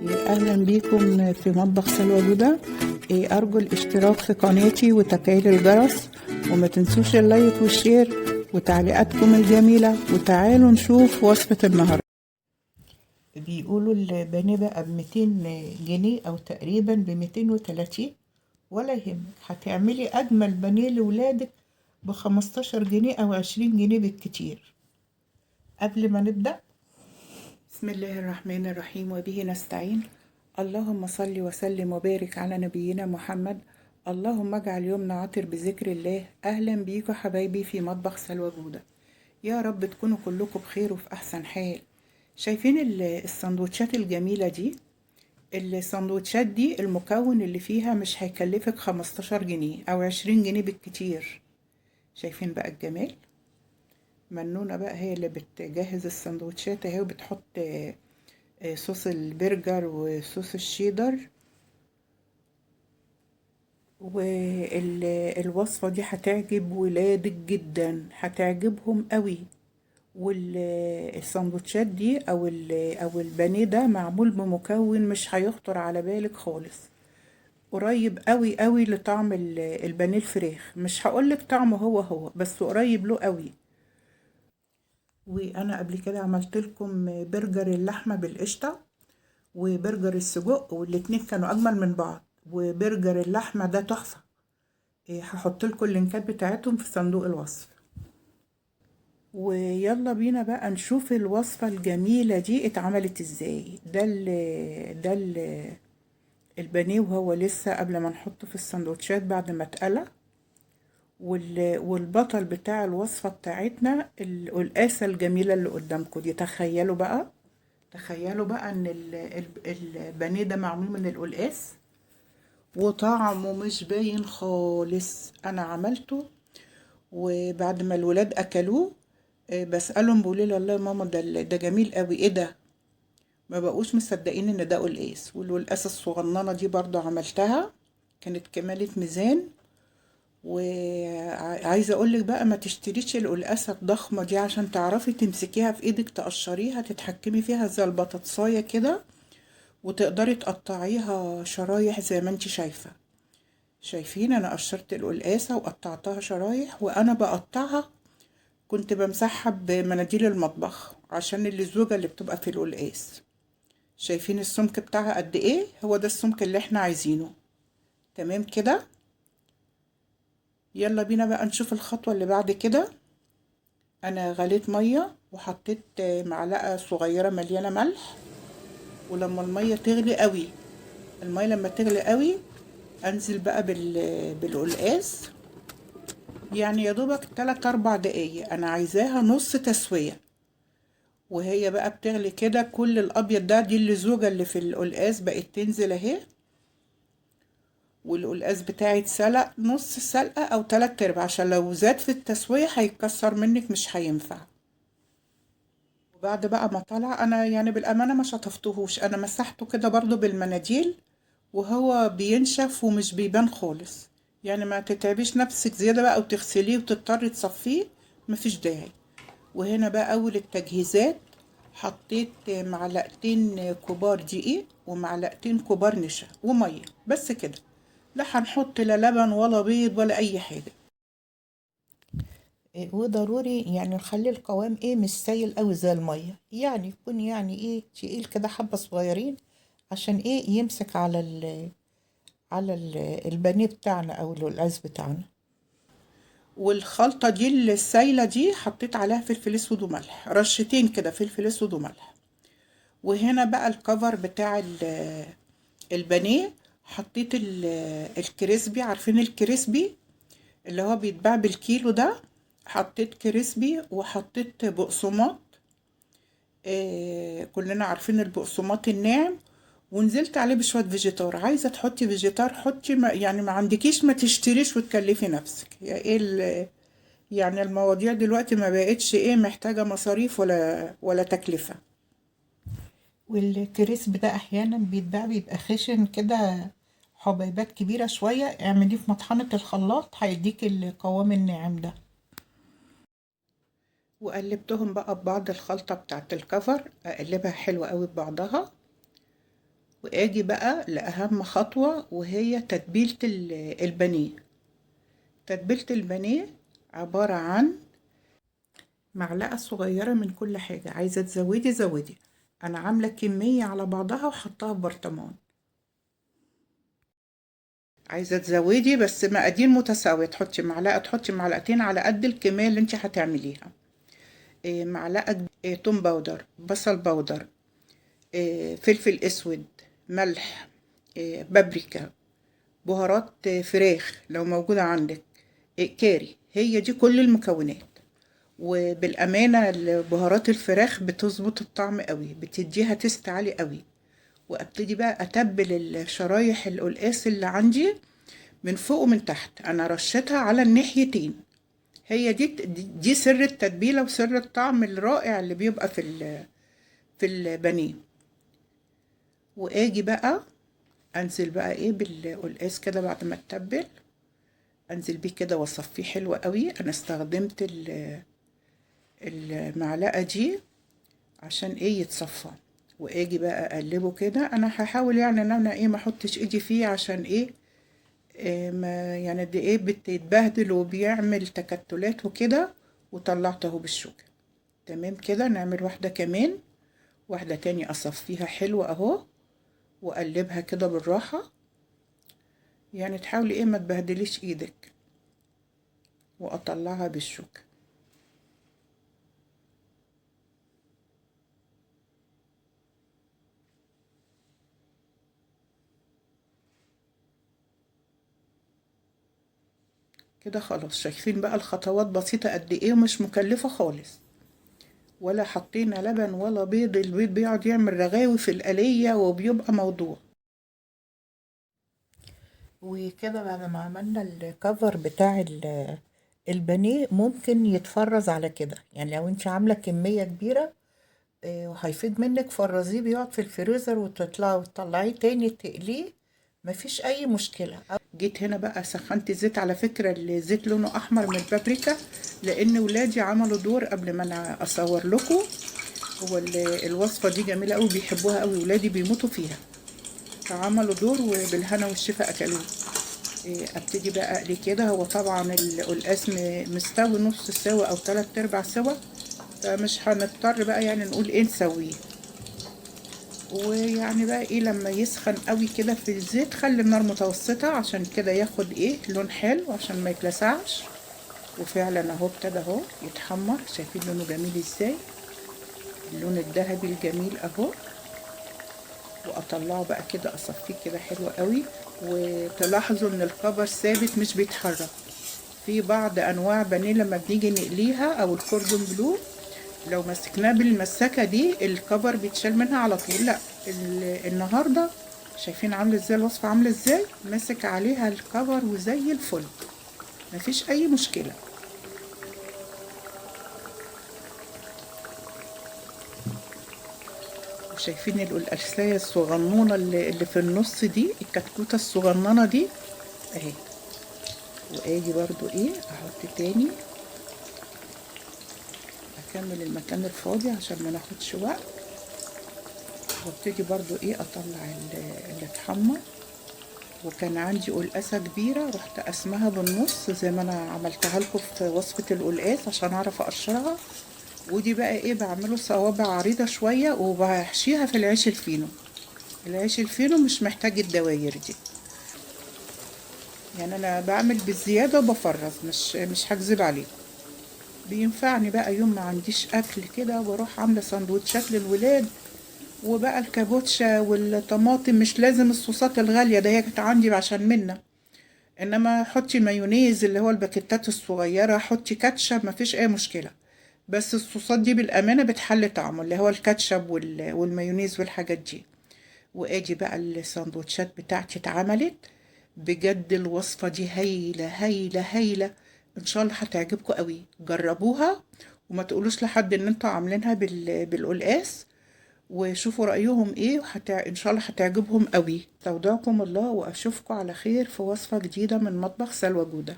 أهلا بيكم في مطبخ سلوى جودة. أرجو الاشتراك في قناتي وتفعيل الجرس، وما تنسوش ال like وال share وتعليقاتكم الجميلة. وتعالوا نشوف وصفة النهاردة. بيقولوا البانيه بقى ب200 جنيه أو تقريبا ب230، ولا يهمك، هتعملي أجمل بانيه لولادك ب15 جنيه أو 20 جنيه بالكتير. قبل ما نبدأ، بسم الله الرحمن الرحيم وبه نستعين، اللهم صل وسلم وبارك على نبينا محمد، اللهم اجعل يومنا عطر بذكر الله. اهلا بيكم حبايبي في مطبخ سلوى جودة، يا رب تكونوا كلكم بخير وفي احسن حال. شايفين السندوتشات الجميلة دي؟ السندوتشات دي المكون اللي فيها مش هيكلفك 15 جنيه او 20 جنيه بالكتير. شايفين بقى الجمال؟ منونة بقى هي اللي بتجهز السندوتشات اهي، وبتحط صوص البرجر وصوص الشيدر. والوصفة دي هتعجب ولادك جدا، هتعجبهم قوي. والسندوتشات دي او البانيه ده معمول بمكون مش هيخطر على بالك خالص، قريب قوي قوي لطعم البانيه الفراخ. مش هقولك طعمه هو هو، بس قريب له قوي. وانا قبل كده عملت لكم برجر اللحمة بالقشطه وبرجر السجق، والاتنين كانوا اجمل من بعض، وبرجر اللحمة ده تحفة. هحط لكم اللينكات بتاعتهم في صندوق الوصف. ويلا بينا بقى نشوف الوصفة الجميلة دي اتعملت ازاي. ده ال البانيه وهو لسه قبل ما نحطه في السندوتشات بعد ما اتقلى. والبطل بتاع الوصفة بتاعتنا القلقاسة الجميلة اللي قدامكم دي. تخيلوا بقى، تخيلوا بقى ان البانيه ده معمول من القلقاس وطعمه مش باين خالص. انا عملته وبعد ما الولاد اكلوه بسألهم، بيقولوا لي: الله يا ماما، ده جميل قوي، ايه ده؟ ما بقوش مصدقين ان ده قلقاس. والقلقاسة الصغننة دي برضو عملتها، كانت كمالة ميزان. وعايزه اقولك بقى، ما تشتريش القلقاسه الضخمة دي، عشان تعرفي تمسكيها في ايدك، تقشريها، تتحكمي فيها زي البطاطسايه كده، وتقدري تقطعيها شرايح زي ما انت شايفه. شايفين؟ انا قشرت القلقاسه وقطعتها شرايح، وانا بقطعها كنت بمسحها بمناديل المطبخ عشان اللزوجه اللي بتبقى في القلقاس. شايفين السمك بتاعها قد ايه؟ هو ده السمك اللي احنا عايزينه. تمام كده؟ يلا بينا بقى نشوف الخطوة اللي بعد كده. انا غليت مية وحطيت معلقة صغيرة مليانة ملح، ولما المية تغلي قوي، المية لما تغلي قوي انزل بقى بالقلقاس، يعني يا دوبك 3 4 دقايق، انا عايزاها نص تسوية. وهي بقى بتغلي كده، كل الابيض ده، دي اللزوجة اللي في القلقاس بقت تنزل اهي. والقلقاس بتاعي اتسلق نص سلقة او تلات ارباع، عشان لو زاد في التسوية هيتكسر منك، مش هينفع. وبعد بقى ما طلع، انا يعني بالامانة ما شطفتهوش، انا مسحته كده برضو بالمناديل وهو بينشف ومش بيبان خالص. يعني ما تتعبيش نفسك زيادة بقى وتغسليه وتضطري تصفية، مفيش داعي. وهنا بقى اول التجهيزات، حطيت معلقتين كبار دقيق ومعلقتين كبار نشا ومية، بس كده. لا هنحط لا لبن ولا بيض ولا اي حاجة. وضروري يعني نخلي القوام ايه، مش سايل قوي زي المية، يعني يكون يعني ايه، تقيل كده حبة صغيرين، عشان ايه، يمسك على البانيه بتاعنا او القلقاس بتاعنا. والخلطة دي السايلة دي حطيت عليها فلفل اسود وملح، رشتين كده فلفل اسود وملح. وهنا بقى ال cover بتاع البانيه، حطيت ال crispy. عارفين ال crispy اللي هو بيتباع بالكيلو ده؟ حطيت crispy وحطيت بقسماط، كلنا عارفين البقسماط الناعم، ونزلت عليه بشوية فيجيتار. عايزة تحطي فيجيتار حطي، ما يعني ما عندكيش ما تشتريش وتكلفي نفسك. يا ايه يعني المواضيع دلوقتي ما بقتش ايه، محتاجة مصاريف ولا تكلفة. وال crispy ده احيانا بيتباع بيبقى خشن كده، حبيبات كبيرة شوية، اعمليه في مطحنة الخلاط هيديك القوام الناعم ده. وقلبتهم بقى ببعض الخلطة بتاعت ال cover، اقلبها حلوة قوي ببعضها. واجي بقى لاهم خطوة، وهي تتبيلة البانيه. تتبيلة البانيه عبارة عن معلقة صغيرة من كل حاجة، عايزة تزودي زودي، انا عاملة كمية على بعضها وحطها في برطمان. عايزة تزودي بس مقادير متساوية، تحطي معلقة تحطي معلقتين على قد الكمية اللي انت هتعمليها. معلقة توم powder، بصل powder، فلفل اسود، ملح، بابريكا، بهارات فراخ لو موجودة عندك، كاري. هي دي كل المكونات. وبالأمانة بهارات الفراخ بتظبط الطعم قوي، بتديها taste عالي قوي. وابتدي بقى اتبل الشرايح القلقاس اللي عندي من فوق ومن تحت، انا رشيتها على الناحيتين. هي دي سر التتبيله وسر الطعم الرائع اللي بيبقى في البانيه. واجي بقى انزل بقى بالقلقاس كده بعد ما اتبل، انزل بيه كده واصفيه حلو قوي. انا استخدمت المعلقة دي عشان يتصفى. واجي بقى اقلبه كده. انا هحاول ان انا ما احطش ايدي فيه عشان ما يعني قد ايه بتتبهدل وبيعمل تكتلات وكده. وطلعته اهو بالشوكة. تمام كده. نعمل واحدة كمان، واحدة تاني اصفيها حلو اهو، واقلبها كده بالراحة، تحاولي ما تبهدليش ايدك. واطلعها بالشوكة. كده خلاص. شايفين بقى الخطوات بسيطة قد ايه ومش مكلفة خالص، ولا حطينا لبن ولا بيض. البيض بيقعد يعمل رغاوي في القلية وبيبقى موضوع. وكده بعد ما عملنا الكفر بتاع البانيه ممكن يتفرز على كده، لو انت عاملة كمية كبيرة، وهيفيض منك فرزيه، بيقعد في الفريزر وتطلعيه تاني تقليه، مفيش اي مشكلة. جيت هنا بقى سخنت الزيت. على فكرة الزيت لونه احمر من البابريكا لان ولادي عملوا دور قبل ما انا اصور لكم. هو الوصفة دي جميلة قوي، بيحبوها قوي ولادي، بيموتوا فيها، فعملوا دور وبالهنا والشفا اكلوه. ابتدي بقى اقلي كده. هو طبعا القلقاس مستوي نص سوا او 3/4 سوا، فمش هنضطر بقى نقول ايه نسويه. ويعني بقى ايه لما يسخن قوي كده في الزيت، خلي النار متوسطة عشان كده ياخد لون حلو عشان ما يتلسعش. وفعلا اهو ابتدى اهو يتحمر، شايفين لونه جميل ازاي، اللون الذهبي الجميل اهو. واطلعه بقى كده اصفيه كده حلو قوي. وتلاحظوا ان الكفر ثابت مش بيتحرك. في بعض انواع بانيه لما بنيجي نقليها او الكوردون بلو لو مسكناه بالمسكه دي الكفر بيتشال منها على طول. لا، النهارده شايفين عامله ازاي الوصفة، عامله ازاي، ماسك عليها الكفر وزي الفل، مفيش اي مشكلة. شايفين القلقاسية الصغنونة اللي في النص دي، الكتكوتة الصغننة دي اهي. واجي برضو احط تاني، اكمل المكان الفاضي عشان ما ناخدش وقت. وابتدي برضو اطلع اللي اتحمر. وكان عندي قلقاسة كبيرة رحت قسمها بالنص زي ما انا عملتها لكم في وصفة القلقاس عشان اعرف اقشرها. ودي بقى بعمله صوابع عريضة شوية وبحشيها في العيش الفينو. العيش الفينو مش محتاج الدواير دي، انا بعمل بالزيادة وبفرز، مش هكذب عليكم. بينفعني بقى يوم ما عنديش اكل كده واروح عاملة سندوتشات للولاد. وبقى الكابوتشا والطماطم مش لازم الصوصات الغالية، ده هي كانت عندي عشان منا، انما حطي مايونيز اللي هو الباكيتات الصغيرة، حطي كاتشب، مفيش اي مشكلة. بس الصوصات دي بالأمانة بتحل طعمه، اللي هو الكاتشب والمايونيز والحاجات دي. وادي بقى السندوتشات بتاعتي اتعملت. بجد الوصفة دي هايلة هايلة هايلة، ان شاء الله هتعجبكم قوي. جربوها وما تقولوش لحد ان انتوا عاملينها بالقلقاس، وشوفوا رأيهم ايه، ان شاء الله هتعجبهم قوي. استودعكم الله واشوفكم على خير في وصفة جديدة من مطبخ سلوى جودة.